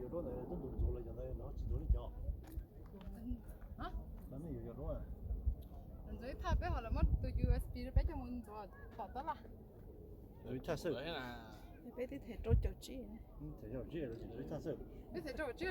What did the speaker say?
Yog rau ntawd tub ntxuav los yog ntawd no tsis ntxuav li cov. Ntxuav ib thaj peb ho los muab tus U S B rau peb coj mus ntxuav tom tab laj. Ntxuav ib thaj xwb. Peb twb them rau caum tsib. Them rau caum tsib.